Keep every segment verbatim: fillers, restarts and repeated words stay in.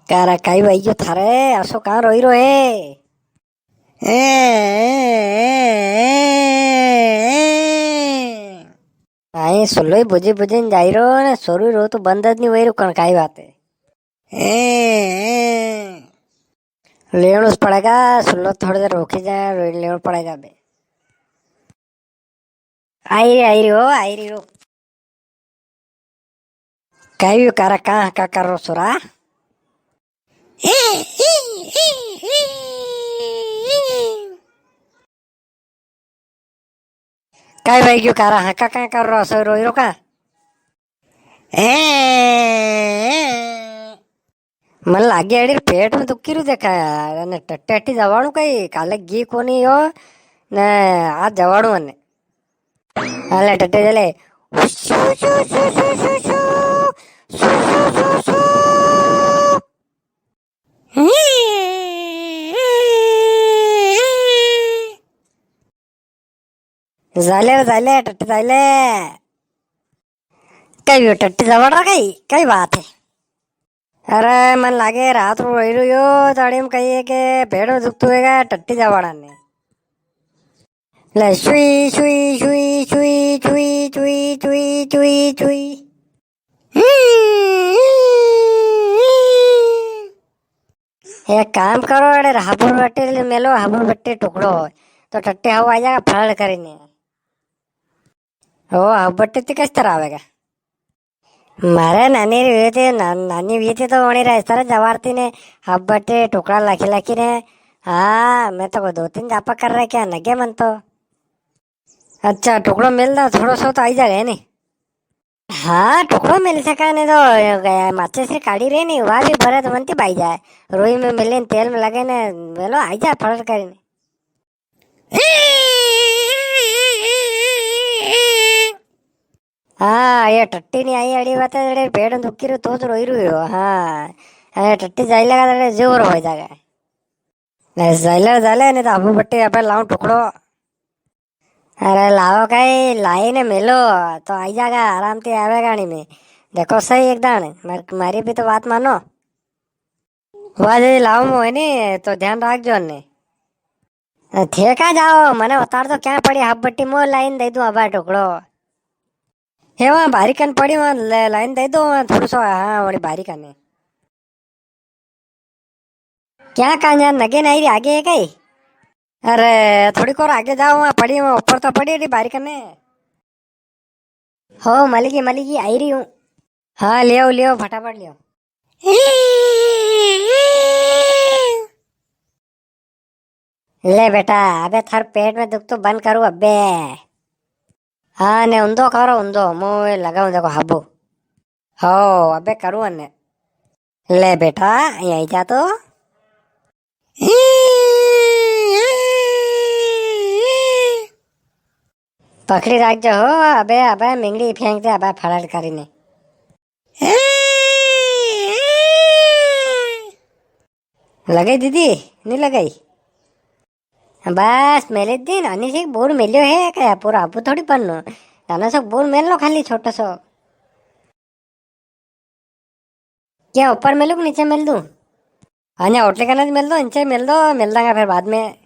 कारा, काई वई गयो थारे, असो कां रोई रो है? आई सुल्लो ही बुझी बुझी ने जाई रो ने, सोरू रो तो बंद ज नी वई रो, कण काई बात है? लेवणो स पड़ेगा, सुल्लो थोड़ी देर रोकी जाए, रो-, लेवणो पड़ेगा बे। आई रे, आई रे, ओ, आई रे, ओ। काई यू कारा, कां हाका कर रो सोरा? काई वई गयो कारा, हाका कां कर रो, असो रोई रो कां? ए, मन लागे अड़ी पेट में दुखी रू देखा यार, ने टट्टी हट्टी जवाणू काई, काले गी कोनी यो, ने आज जवाणू अने। अले टट्टी जले। जाले रे, जाले, टट्टी जाले। कई यो टट्टी जवाड़ रहा कई, कई बात है? अरे, मन लागे रात रो रोई रो यो, ताड़ी में कही है के पेट में दुखतो होएगा, टट्टी जवाड़ा ने। ले, शुई, शुई, शुई। एक काम करो, अरे हाबुर बट्टे ले मेलो, हाबुर बट्टे टुकड़ो हो, तो टट्टे हवा आ जाएगा, फड़ करीने। ओ, हाबुर बट्टे ती किस तरह आवेगा? मारे नानी री हुई थी, ना-, नानी हुई थी तो वणी रे इस तरह जवारती ने, हाबुर बट्टे टुकड़ा लाखी लाखी ने। हाँ, मैं तो दो तीन जापा कर रहे क्या, नगे मन तो। अच्छा, टुकड़ो मेल दा, थोड़ो सो तो आई जाएगा, है नी? हाँ, टुकड़ो मेल सका ने तो, गया माचिस री काड़ी रे नी, वा भी भरत वंती बाई जाए। रुई में मिले ने तेल में लगे ने, मेलो आई जा फड़र करीने। हाँ, ये टट्टी नी आई, अड़ी बात है, जड़े पेट दुखी रू तो रोई रू हो। हाँ, अरे टट्टी जाई लगा, जड़े जोर हो जाएगा। ले, जाले, जाले, नी तो हाबू बट्टी अबे लाऊं टुकड़ो। अरे लाओ काई, लाई ने मेलो, तो आई जागा, आराम ते आवेगा नी में। देखो सही एक दाण, मार-, मारी भी तो बात मानो। वा जी, लाऊं मूं है नी, तो ध्यान राख जो ने। थे कां जाओ, मने उतार दो, क्या पड़ी हाबू बट्टी, मूं लाई ने दे दूं अबे टुकड़ो। हे वां बारी कन पड़ी, वां ले-, लाई ने दे दो, वां थोड़ो सो, हाँ, वणी बारी कने। क्या कान्या नगे नी री, आगे है कई? अरे, थोड़ी कोर आगे जाओ, वां पड़ी, वां ऊपर तो पड़ी री बारी कने। हो, मली गी, मली गी, आई री हूँ। हाँ, लियो, लियो, फटाफट लियो। ले बेटा, अबे थार पेट में दुख तो बंद करूँ अबे। हाँ ने, उंदो करो, उंदो, मूं लगाऊं देखो हाबू। हो, अबे करूँ अने। ले बेटा, यहीं जा तो। पकड़ी राख जो हो, अबे, अबे, मिंगड़ी फेंक दे, अबे, फड़ाड़ करी ने। लगाई दीदी, नी लगाई? बस, मेले दिन अनी से बोर मेल्यो है, क्या पूरा आपू थोड़ी पन्नो। नाना सो बोर मेल लो खाली, छोटो सो। क्या ऊपर मेलूं कि नीचे मेल दूं? हाँ, न्या ओटले कने मेल दो, नीचे मेल दो, मेल दांगा फिर बाद में।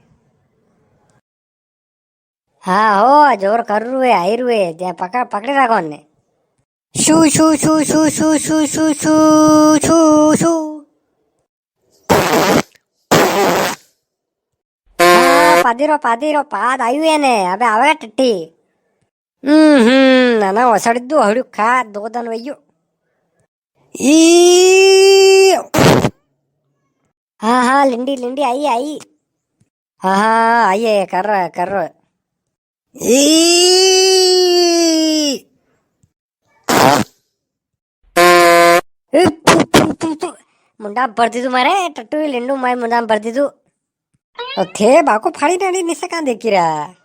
हाँ हो, जोर कर रुए, आई रुए, जे पकड़, पकड़े रखो ने। शू, शू, शू। हाँ, पादी रो, पादी रो, पाद आयु है ने, अबे आवेगा टट्टी। हम्म, हम्म, ना, ना, वसड़ दू, हड़ू खा, दो दन वैयो। ई। हाँ, हाँ, लिंडी, लिंडी, आई, आई। हाँ, हाँ, आई है, कर रहा है, कर रहा है। ई। ए, थू, थू, थू, थू। मुंडा भर दी तू मारे, टट्टू ही लिंडू मारे मुंडा भर दी तू। ओ थे बाको फाड़ी डांडी निसे कां देखी रहा।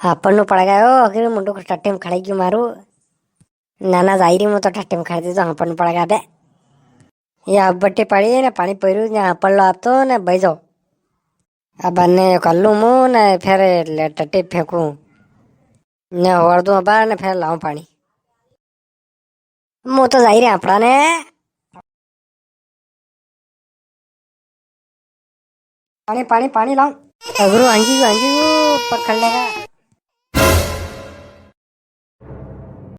हाँ, पन्नू पड़ गयो, अगर मुंडू को टट्टी में खड़ाई क्यों मारू? नाना जाई री, मूं तो टट्टी में खड़ दी तो हाँ, पन्नू पड़ गया बे। ये अब बट्टी पड़ी है ना, पानी पीरू ना, पड़ लो आप तो ना, बह जाओ। अब अन्ने कर लूं मूं ना, फिर ले टट्टी फेंकूं। ने होड़ दूं अबार ने फेर लाऊं पाणी। मु तो जाई रे आपड़ा ने। पाणी, पाणी, पाणी लाऊं। अगरू हांजी गयो, हांजी गयो, पकड़ लेगा।